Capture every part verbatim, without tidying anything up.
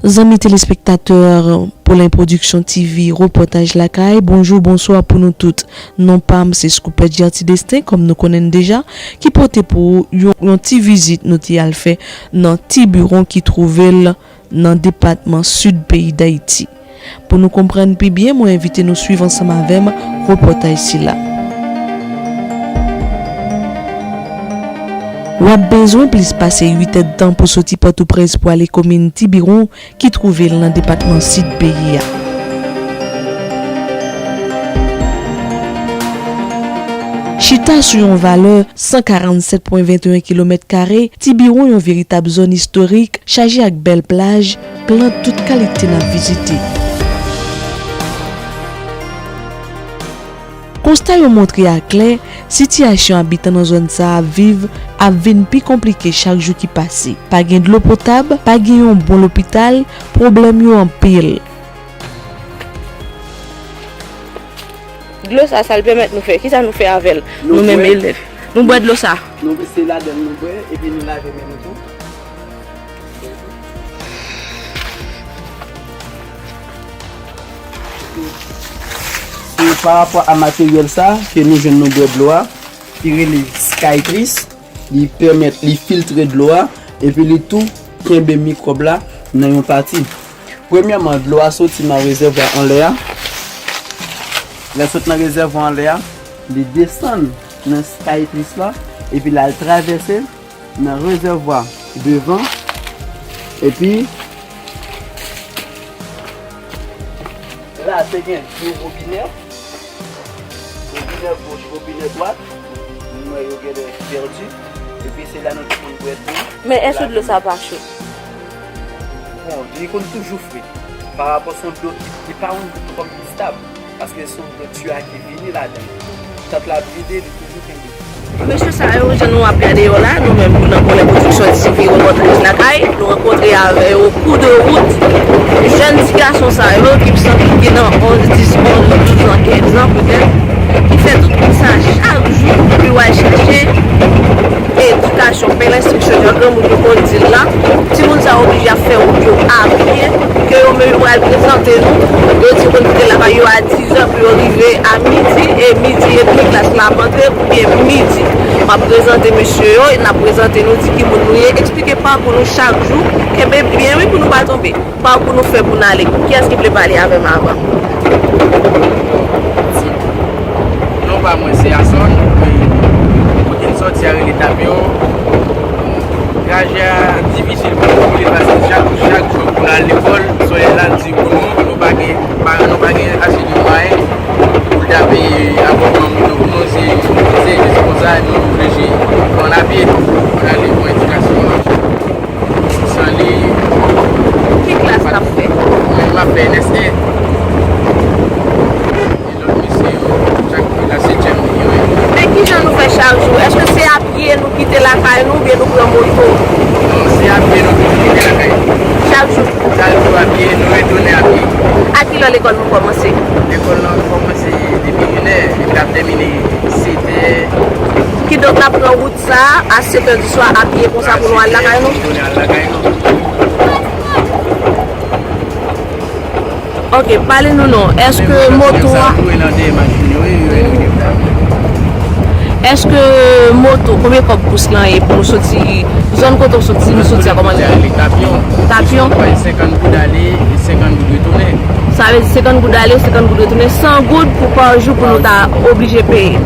Zanmi telespektatè Polen Pwodiksyon T V, repòtaj lakay, bonjou, bonswa pou nou tout. Non pa m se Scoopert Gerty Destin, kòm nou konnen l deja, ki pote pou ou yon, yon ti vizit nou te al fè nan Tibiwon ki twouve l nan depatman Sid peyi Dayiti. Pou nou konprann pi byen, mwen envite nou swiv ansanm avè m repòtaj sila. W ap bezwen plis pase uit èdtan pou soti Pòtoprens pou ale komin Tibiwon ki twouve l nan depatman Sid peyi a. Chita sou yon valè san karannsèt pwen venteyen kilomèt kare, Tibiwon yon veritab zòn istorik, chaje ak bèl plaj, plant tout kalite n ap vizite. Konsta yo montre aklè, sitiyasyon abitan nan zòn sa a ap viv ap vin pi konplike chak jou ki pase. Pa gen dlo potab, pa gen yon bon lopital, pwoblèm yo anpil. Dlo sa, sa l pèmèt nou fè? Kisa nou fè avè l? Nou menm elèv. Nou bwè dlo sa. Nou se ladan l nou bwè, epi nou lave men nou tou. Se pa rapò a materyèl sa ke nou jwenn nan bwè dlo a, ki rele Skytris. Li pèmèt li filtre dlo a, epi li tou kenbe mikwòb la nan yon pati. Premyèman, dlo a soti nan rezèvwa anlè a. Lè l sot nan rezèvwa anlè a, li desann nan Skytris la, epi l al travèse nan rezèvwa devan, epi la, te gen de wobinè, wobinè goch, wobinè dwat, nou wè yo genlè pèdi, epi se la nou te konn bwè dlo. Men èske dlo sa pa cho? Bon, li konn toujou fre. Pa rapò se yon dlo ki, ki pa yon dlo twò estab. Paske se yon dlo tibyen ki vini ladan l. Tant la ap vide, li toujou kenbe. Mesye sa yo, jan nou ap gade yo la, nou menm nan Polen Pwodiksyon T V, repòtaj lakay, nou rankontre avè yo kou de wout. Jèn ti gason sa yo ki sanble ki nan onz, dis, onz, douz an, kenz an petèt, ki fè tout wout sa chak jou pou yo al chache edikasyon, plen enstriksyon, jan granmoun yo konn di l la. Timoun sa yo oblije ap fè wout yo apye, ke yo menm yo pral prezante nou. Yo di yo konn kite lakay yo a dizè pou yo rive a midi, e midi edmi klas la ap antre, oubyen midi. M ap prezante mesye yo, n ap prezante nou, di ki moun nou ye, eksplike pakou nou chak jou. Kenbe byen, wi, pou nou pa tonbe. Pakou nou fè pou n ale. Kiyès ki vle pale avè m avan? Non pa mwen se Ason, e kote m sòti a rele Tapyon. Trajè a difisil pou nou, paske chak, chak jou pou n al lekòl, solèy la di pou nou, nou pa gen, paran nou pa gen ase de mwayen pou l ta peye abònman moto pou nou, se, se jis konsa nou oblije pran apye pou n ale pran edikasyon an. San li. Ki klas l ap fè? Mwen, m ap fè N S E. E lòt mesye yo, chak la setyèm li yo ye. Men kijan nou fè chak jou? Èske se apye nou kite lakay nou oubyen nou pran moto? Non, se apye nou toujou kite lakay nou. Chak jou? Chak jou apye, nou retounen apye. A kilè lekòl nou kòmanse? Lekòl lan kòmanse depi inè, epi l ap tèmine setè. Kidonk, n ap pran wout sa a, a sèt è di swa apye konsa pou nou al lakay nou? Pou nou al lakay nou. Ok, pale nou non. Èske moto a, èske moto, konbyen kòb kous lan ye pou nou soti, zòn kote w soti, nou soti a kòman li ye? Tapyon. Tapyon? Senkant goud ale, senkant goud retounen. Sa vle di senkant goud ale, senkant goud retounen, san goud pou pa jou pou nou ta oblije peye.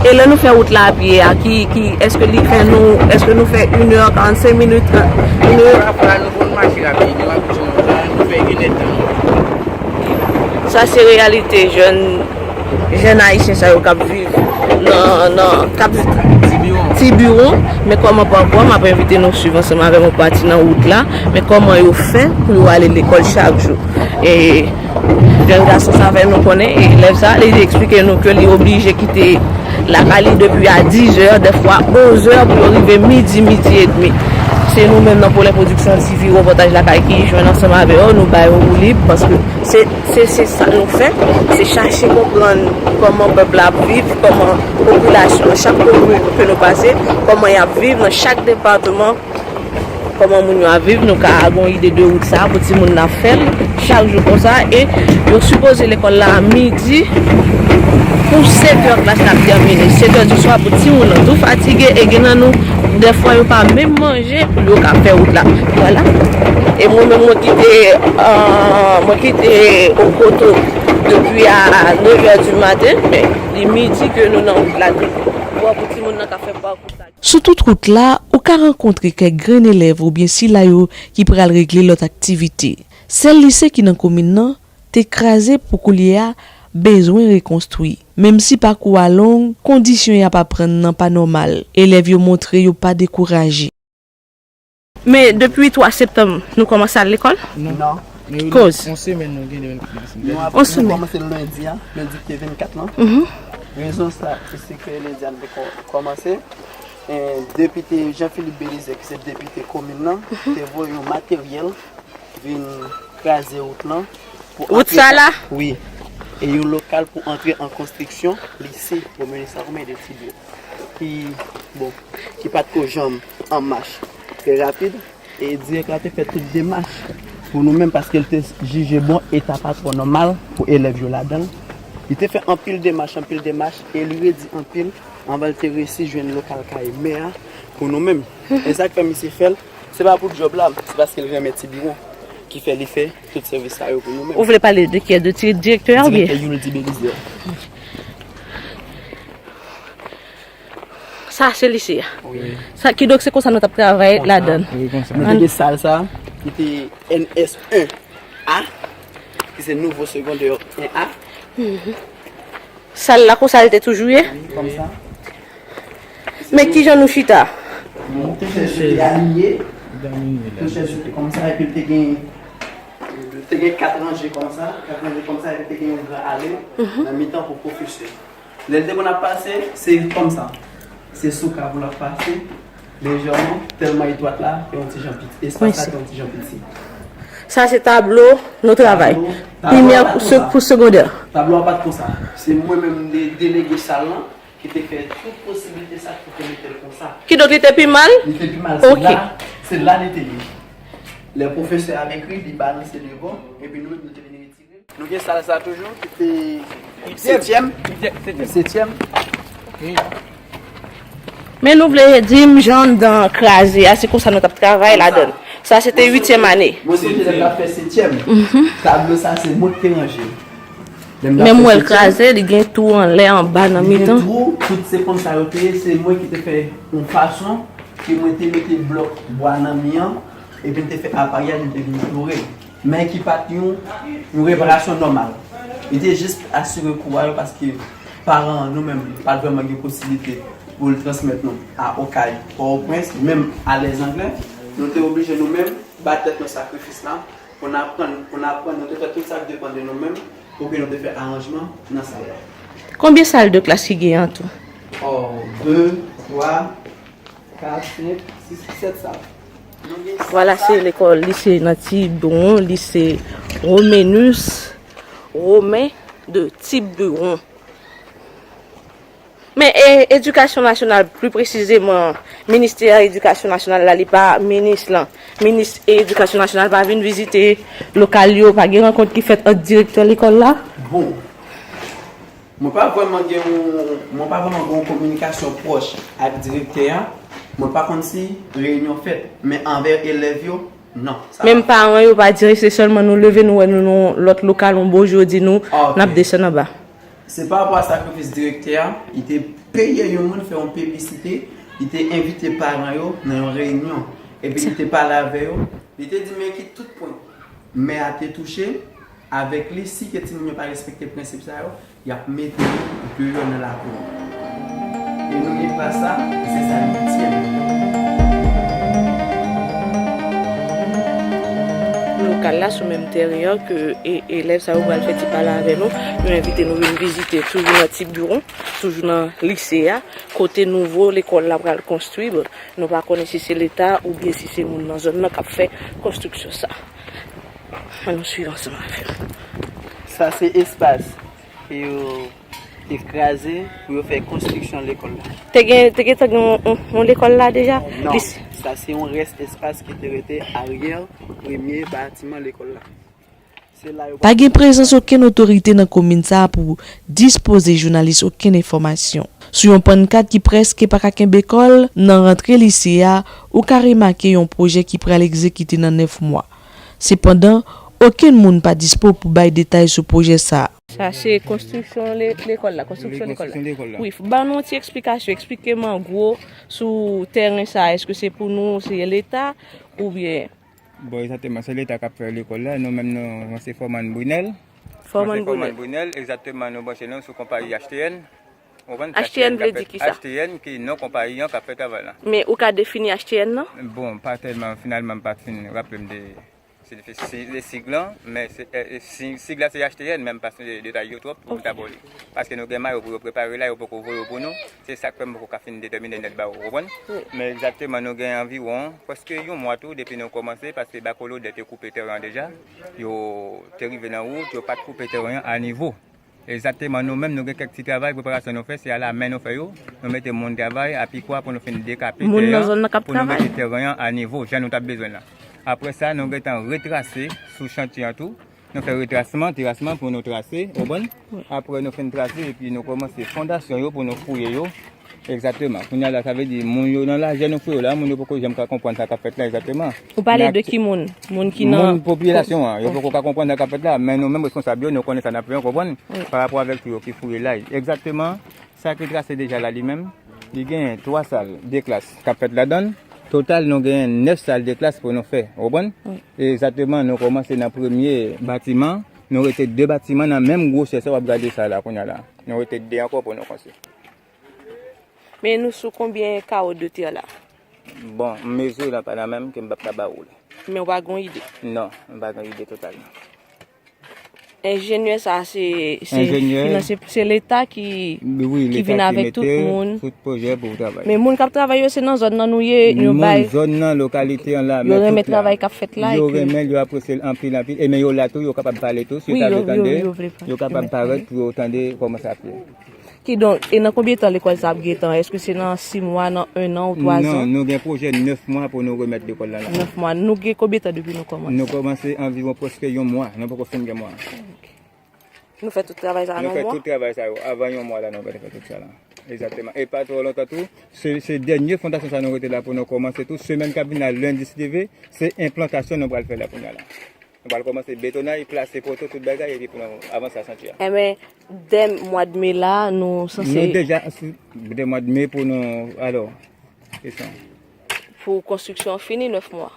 E lè nou fè wout la apye a, ki, ki, èske li fè nou, èske nou fè inè, karannsenk minit, inè? Pafwa nou konn mache rapid, nou ap di nou, nou fè inèdtan. Sa se reyalite jèn, jèn ayisyen sa yo k ap viv nan, nan, k ap viv Tibiwon. Men kòman pakou a, m ap envite nou swiv ansanm avè m yon pati nan wout la, men kòman yo fè pou yo ale lekòl chak jou. E jèn gason sa fè nou konnen, e elèv sa, li eksplike nou ke li oblije kite lakay li depi a dizè, dèfwa onzè, pou yo rive midi, midi edmi. Se nou menm nan Polen Pwodiksyon T V, repòtaj lakay ki jwenn ansanm avè yo, nou ba yo woulib, paske se, se, se sa nou fè, se chache konprann kòman pèp la ap viv, kòman popilasyon nan chak komin ke nou pase, kòman y ap viv nan chak depatman. Kòman moun yo ap viv, nou ka gon ide de wout sa pou timoun nan fè l chak jou konsa. E yo sipoze lekòl la a midi pou sèt è klas la ap tèmine. Sèt è di swa pou timoun nan tou fatige e gen nan nou dèfwa yo pa menm manje pou yo ka fè wout la. Vwala. E mwen menm mwen kite, euh, mwen kite Okoto depi a nèf è di maten, men li midi ke nou nan wout la tou. Bon, pou timoun nan ka fè pakou sa. Sou tout wout la, ou ka rankontre kèk grenn elèv oubyen sila yo ki pral regle lòt aktivite. Sèl lise ki nan komin nan te kraze pou koulye a bezwen rekonstwi. Menm si pakou a long, kondisyon y ap aprann nan pa nòmal. Elèv yo montre yo pa dekouraje. Men depi twa septanm, nou kòmanse al lekòl? Non. Non. Men wi, koz? Yon semèn nou gen depi nou kòmanse. Nou ap, yon semèn. Nou kòmanse lendi a, lendi ki te vennkat lan. Mhm. Rezon sa ki se ke lendi a nou te kò-, kòmanse. E, depite Jean Philippe Belizaire, ki se depite komin nan, mhm, te voye yon materyèl vin kraze wout lan. Pou wout antre sa la? Wi. E yon lokal pou antre an konstriksyon lise Romulus Armée de Tibio. Ki, bon, ki pa t ko janm an mach trè rapid. E dirèk la te fè tout demach pou nou menm, paske l te jije bon, eta pa twò nòmal pou elèv yo ladan l. Li te fè anpil demach, anpil demach, e li redi anpil anvan l te resi jwenn lokal kay mè a pou nou menm. E sa k fè misye fè l, se pa pou djòb la, se paske l renmen Tibiwon ki fè li fè tout sèvis sa yo pou nou menm. Ou vle pale de kiyès, de ti-, direktè a oubyen? Direktè Youldy Belizaire. Sa se lise a. Wi. Sa, kidonk se konsa nou t ap travay ladan l. Wi, konsa. Nou te gen sal sa, ki te N S en A, ki se nouvo segondè en A. Mhm. Sal la konsa l te toujou ye? Wi, konsa. Men kijan nou chita? Nou te chèche, te alinye, te chèche konsa, epi te gen, te gen kat ranje konsa, kat ranje konsa, epi te gen yon gran ale nan mitan pou pwofesè. Lè l te konn ap pase, se konsa. Se sou ka pou l ap pase, lejèman, tèlman etwat la, te yon ti jan piti. Espas la te yon ti jan piti. Sa se tablo nou travay. Tablo, tablo a pa t konsa. Primè pou se-, pou segondè. Tablo a pa t konsa. Se mwen menm de-, delege sal lan ki te fè tout posiblite sa pou te mete l konsa. Kidonk li te pi mal? Li te pi mal. Ok. Se la, se la li te ye. Lè pwofesè ap ekri, li balanse de bò, epi nou menm nou te vin retire. Nou gen sal sa toujou, ki te setyèm. Setyèm. Men nou vle di m jan anndan kraze a, se konsa nou t ap travay ladan l. Sa se te uityèm ane. Mwen sonje lè m t ap fè setyèm. Mhm. Tablo sa se mwen ki te ranje. Lè m t ap fè setyèm. Men m wè l kraze, li gen twou anlè, anba, nan mitan. Li gen twou, tout se konsa yo te ye, se mwen ki te fè yon fason ke mwen te mete blòk bwa nan mi an, epi m te fè aparèy la, li te vin flore. Men ki pa t yon, yon reparasyon nòmal. Li te jis asire kou a yo paske paran an, nou menm, pa t vrèman gen posiblite pou l transmèt nou a Okay, Pòtoprens, menm a Lèzanglè. Nou te oblije nou menm bay tèt nou sakrifis la pou n aprann, pou n aprann, nou te fè tout sa k depann de nou menm pou ke nou te fè aranjman nan sal la. Konbyen sal de klas ki gen an tou? Oh, de, twa, kat, senk, sis, sèt sal. Vwala, se lekòl lise nan Tibiwon, lise Romenus Romain de Tibiwon. Men, e, edikasyon nasyonal, pli presizeman, ministè edikasyon nasyonal la, li pa minis lan. Minis edikasyon nasyonal pa vin vizite lokal yo, pa gen rankont ki fèt ant direktè lekòl la? Bon, Mwen pa vrèman gen yon, mwen pa vrèman gen yon kominikasyon pwòch ak direktè a. Mwen pa konn si reyinyon fèt, men anvè elèv yo, non. Sa pa fèt. Menm paran yo pa di anyen, se sèlman nou leve, nou wè nou nan lòt lokal, yon bo jodi nou, n ap desann anba. Se pa rapò a sakrifis direktè a, li te peye yon moun fè yon piblisite, li te envite paran yo nan yon reyinyon, epi li te pale avè yo, li te di men ki tout pwen mè a te touche, avèk li, si ke timoun yo pa respekte prensip sa yo, y ap mete yo deyò nan lakou an. E nou gen klas sa, se sa uityèm. Lokal la sou menm teren an ke e-, elèv sa yo pral fè ti pale avè nou. Yo envite nou vin vizite toujou nan Tibiwon, toujou nan lise a, kote nouvo lekòl la pral konstwi. Bon, nou pa konnen si se leta oubyen si se moun nan zòn nan k ap fè konstriksyon sa. Ann nou swiv ansanm avè m. Sa se espas ke yo te kraze pou yo fè konstriksyon lekòl la. Te gen, te gentan gen yon, yon, yon lekòl la deja? Non. Lis- Sa se yon rès espas ki te rete aryè premye batiman lekòl la. Se la yo Pa gen prezans okenn otorite nan komin sa a pou dispoze jounalis okenn enfòmasyon. Sou yon pannkat ki prèske pa ka kenbe kò l nan rantre lise a, ou ka remake yon pwojè ki pral egzekite nan nèf mwa. Sepandan, okenn moun pa dispo pou bay detay sou pwojè sa a. Sa se konstriksyon le- lekòl la, konstriksyon lekòl la. Wi, ban nou yon ti eksplikasyon, eksplike m an gwo sou tèren sa a, èske se pou nou, se leta, oubyen Bon, egzakteman, se leta k ap fè lekòl la. Nou menm, nou, nou se Fòman Brinèl. Fòman Brinèl. Brinèl, egzakteman, nou branche nou sou konpayi H T N. Ou konprann? H T N vle di ki sa? H T N ki non konpayi an k ap fè travay la. Men ou ka defini H T N nan? Bon, pa tèlman, finalman, m pa t fin raple m de, se, se, de sig lan, men se, eh, si- sig la se H T N, men m pa sonje detay yo twòp pou m ta ba w li. Paske nou gen mayo pou yo prepare la, yo poko voye yo pou nou. Se sa k fè m poko ka fin detèmine nèt ba ou, ou konprann? Wi. Men egzakteman, nou gen anviwon prèske yon mwa tou depi nou kòmanse, paske Bakolodè te koupe tèren an deja. Yo te rive nan wout, yo pa t koupe tèren an a nivo. Egzakteman, nou menm, nou gen kèk ti travay preparasyon nou fè, se alamen nou fè yo. Nou mete moun travay a pikwa pou nou fin dekape tè an, pou nou mete tèren an a nivo, jan nou t ap bezwen la. Apre sa, nou gentan retrase sou chantye an tou. Nou fè retrasman, terasman pou nou trase, ou konprann? Wi. Apre nou fin trase, epi nou kòmanse fondasyon yo pou nou fouye yo. Egzakteman. Kounye a la, sa vle di, moun yo nan lajè nou fouye yo la, moun yo poko janm ka konprann sa k ap fèt la egzakteman. Ou pale de ki moun? Moun ki nan... Moun popilasyon an, yo poko ka konprann sa k ap fèt la, men nou menm responsab yo, nou konnen sa n ap fè, ou konprann? Wi. Pa rapò avèk yo ki fouye la. Egzakteman, sa ki trase deja la li menm, li genyen twa sal de klas k ap fèt ladan l. Total, nou genyen nèf sal de klas pou nou fè, ou konprann? Wi. Egzakteman, nou kòmanse nan premye batiman, nou rete de batiman nan menm gwosè sa w ap gade sa la kounye a la. Nou rete de ankò pou nou konstwi. Men nou sou konbyen kawo de tè la? Bon, mezi la pa nan men m ke m p ap ka ba ou li. Men ou pa gen yon ide? Non, m pa gen ide totalman. Enjenyè sa se, se Enjenyè. Finansye, se leta ki, wi, ki leta vin ki avèk tout mete moun. Tout pwojè pou travay. Men moun k ap travay yo se nan zòn nan nou ye, yo bay. Moun zòn nan, lokalite an la, yo renmen travay k ap fèt la, yo renmen l, yo apresye l anpil, anpil. E men yo la tou, yo kapab pale tou, si yo ta vle tande, yo kapab parèt pou yo tande kòman sa ap ye. Kidonk, e nan konbyen tan lekòl sa ap gentan? Èske se nan sis mwa, nan en an ou twa zan? Non, nou gen pwojè nèf mwa pou nou remèt lekòl la la. Nèf mwa. Nou gen konbyen tan depi nou kòmanse? Nou kòmanse anviwon prèske yon mwa. Nou poko fin gen mwa. Ok. Nou fè tout travay sa a nan yon mwa? Nou fè tout travay sa yo. Avan yon mwa la, nou gentan fè tout sa la. Egzakteman. E pa twò lontan tou, se, se dènye fondasyon sa nou rete la pou nou kòmanse tou. Semèn k ap vin la, lendi, si Dye vle, se enplantasyon nou pral fè la kounye a la. Nou pral kòmanse betonay, plase poto, tout bagay, epi pou nou avanse a chantye a. Enben, dè mwa de me la, nou sanse... Nou deja, dè mwa de me pou nou, alò, kesyon. Pou konstriksyon an fini, nèf mwa.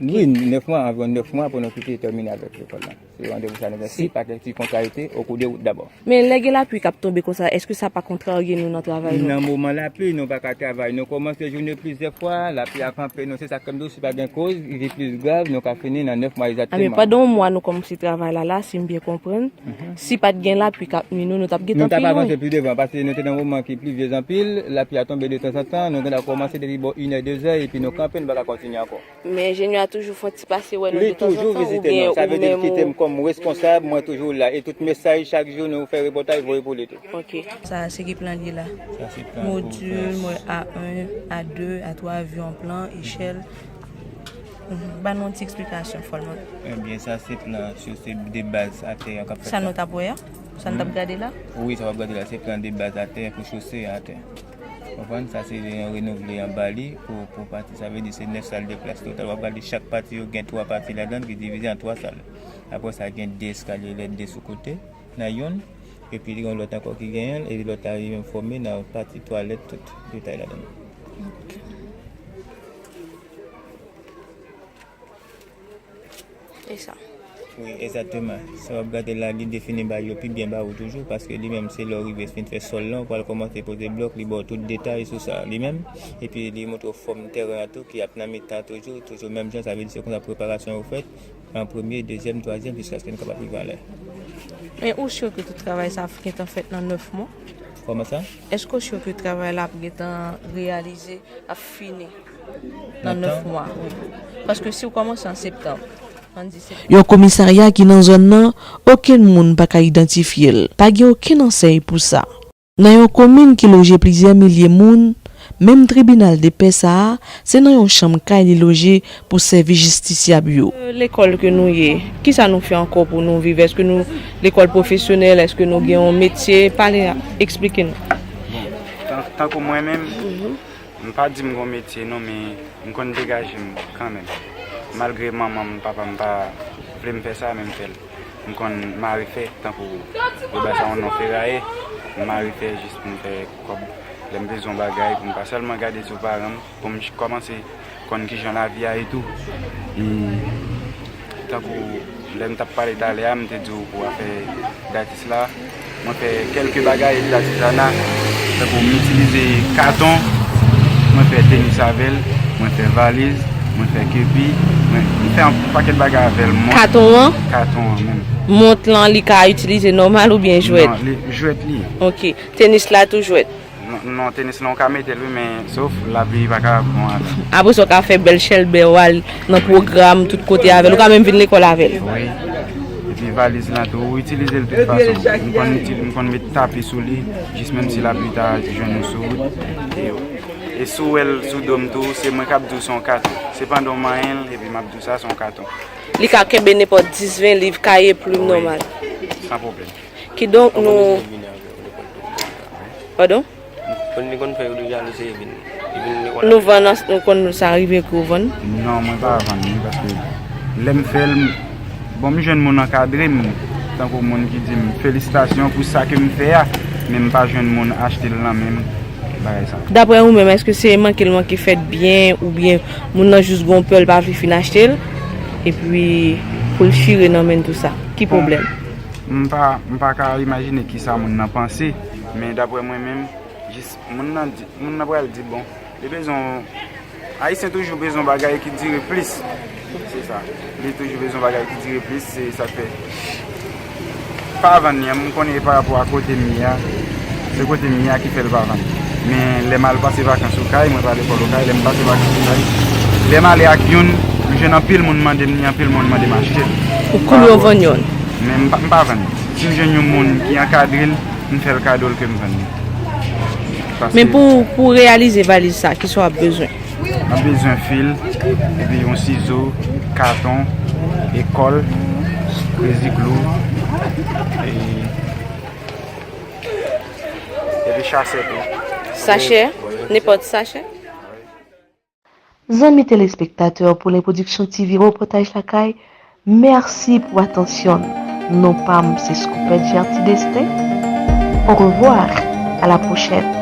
Wi, nèf mwa, anviwon nèf mwa pou nou kite tèmine avèk lekòl la. Se randevou sa nou gen. Si pa kèk ti kontrarite, au cours de route d'abord. Men lè gen lapli k ap tonbe konsa, èske sa pa kontrarye nou nan travay nou? Nan moman lapli, nou pa ka travay. Nou kòmanse jounen plizyè fwa, lapli a kanpe nou. Se sa k fè m di w, si pa gen koz, li plis grav, nou ka fini nan nèf mwa egzakteman. A, men pandan yon mwa nou kòmanse travay la, la, si m byen konprann, si pa t gen lapli k ap nwi nou, nou t ap gentan pi lwen. Nou t ap avanse pi devan, paske nou te nan moman ki plivyez anpil, lapli a tonbe de tanzantan, nou gentan kòmanse depi bò inè, dezè, epi nou kanpe, nou pa ka kontinye ankò. Men enjenyè a toujou fè yon ti pase wè nou de tanzantan, oubyen ou menm ou... Li toujou vizite nou. Sa vle di l kite m kòm responsab, mwen toujou la. E tout mesaj, chak jou, nou fè repòtaj, voye pou li tou. Ok. Sa, se ki plan li ye la? Sa, se plan pou... Modil, mwen, A en, A de, A twa, avion plan, echèl. Mhm. Ban nou yon ti eksplikasyon, Fòlman. Ebyen, sa, se plan chose de baz atè an k ap fèt la. Sa nou t ap wè a? Sa n t ap gade la? Wi, sa w ap gade la, se plan de baz atè pou chose atè. Konprann? Sa se yon renouvle anba li pou, pou pati. Sa vle di se nèf sal de klas total. W ap gade chak pati yo gen twa pati ladan l ki divize an twa sal. Apre sa, gen de eskalye lè de sou kote, nan youn. Epi li gen yon lòt ankò ki genyen l, epi lòt la li menm fòme nan pati twalèt tout detay ladan l. E sa. Wi, egzakteman. Sa w ap gade la, li defini bagay yo pi byen ba ou toujou, paske li menm, se lè w rive fin fè sòl lan, ou pral kòmanse poze blòk, li ba w tout detay sou sa li menm. Epi li montre w fòm tèren an tou, ki ap nan mitan toujou, toujou menm jan, sa vle di se konsa preparasyon yo fèt, an premye, dezyèm, twazyèm, jiskaske nou kapab rive anlè. Men ou si ke tout travay sa ap gentan fèt nan nèf mwa? Kòman sa? Èske ou si ke travay la ap gentan reyalize, ap fini nan nèf mwa, wi. Paske si w kòmanse an septanm, ann di septanm. Yon komisarya ki nan zòn nan, okenn moun pa ka idantifye l. Pa gen okenn ansèy pou sa. Nan yon komin ki loje plizyè milye moun, Menm tribinal de pè sa a, se nan yon chanm kay li loje pou sèvi jistisyab yo. Lekòl ke nou ye, kisa nou fè ankò pou nou viv? Èske nou lekòl pwofesyonèl? Èske nou gen yon metye? Pale, eksplike nou. Bon, tan- tankou mwen menm, m pa di m gen yon metye non, men m konn degaje m kanmenm. Malgre manman m, papa m pa vle m fè sa, men m fè l. M konn mare fè, tankou yo bay sa yon non feraye, m mare fè jis pou m fè kòb. Lè m bezwen yon bagay, pou m pa sèlman gade sou paran m, pou m kòmanse konn kijan lavi a ye tou. E tankou lè m t ap pale talè a, m te di w pou afè datis la, mwen fè kèlke bagay de latizana, tankou m itilize katon, mwen fè tenis avè l, mwen fè valiz, mwen fè kepi, mwen, m fè yon pakèt bagay avè l. Mont, katon an? Katon an menm. Mont lan, li ka itilize nòmal oubyen jwèt? Non, li, jwèt li ye. Ok. Tenis la tou jwèt? Non, non, tenis la, ou ka mete l, wi, men sof lapli pa ka bon avè l. Apre sa, ou ka fè bèl chèlbè, ou al nan pwogram, tout kote avè l. Ou ka menm vin lekòl avè l. Wi. Epi valiz lan tou, ou itilize l tout fason. M konn itilize, m konn met tapi sou li, jis menm si lapli ta jwenn ou sou wout. E, e si w wè l sou do m tou, se mwen k ap di w se yon katon. Se pandan w manyen l, epi m ap di w sa, se yon katon. Li ka kenbe nenpòt dis, ven liv, kaye, plim nòmal. San pwoblèm. Kidonk, nou. Padon? Konn li konn fè yo deja l eseye vin. Li vin lekòl. Nou vann, nou konn sa rive ke w vann? Non, mwen pa vann li, paske lè m fè l, m- bon, m jwenn moun ankadre m, tankou moun ki di m felisitasyon pou sa ke m fè a, men m pa jwenn moun achte l nan men m, bagay sa. Daprè ou menm, èske se manke l manke fèt byen, oubyen moun nan jis gon pè, l pa vle fin achte l, epi pou l chire nan men l tou sa? Ki pwoblèm? M pa, m pa ka imajine kisa moun nan panse, men daprè mwen menm, jis moun nan di, moun nan pral di, bon, li bezwen, Ayisyen toujou bezwen bagay ki dire plis. Se sa. Li toujou bezwen bagay ki dire plis, se sa k fè. Pa vann li an, m konnen pa rapò a kote m ye a, se kote m ye a ki fè l pa vann. Men lè m al pase vakans ou kay, mwen pa lekòl ou kay, lè m pase vakans ou kay, lè m ale ak youn, m jwenn anpil moun mande m li, anpil moun mande m achte l. Ou kounye w vann youn? Men m pa, m pa vann li. Si m jwenn yon moun ki ankadre l, m fè l kado l ke m vann li. Paske. Men pou, pou reyalize valiz sa, kisa w ap bezwen? M ap bezwen fil, epi yon sizo, katon, e kòl, krezi klou, e, epi sachè tou. Sachè? Nenpòt sachè? Zanmi telespektatè Polen Pwodiksyon T V Repòtaj Lakay, mèsi pou atansyon n. Non pa m se Scoopette Gerty Destin. Au revoir, à la prochaine.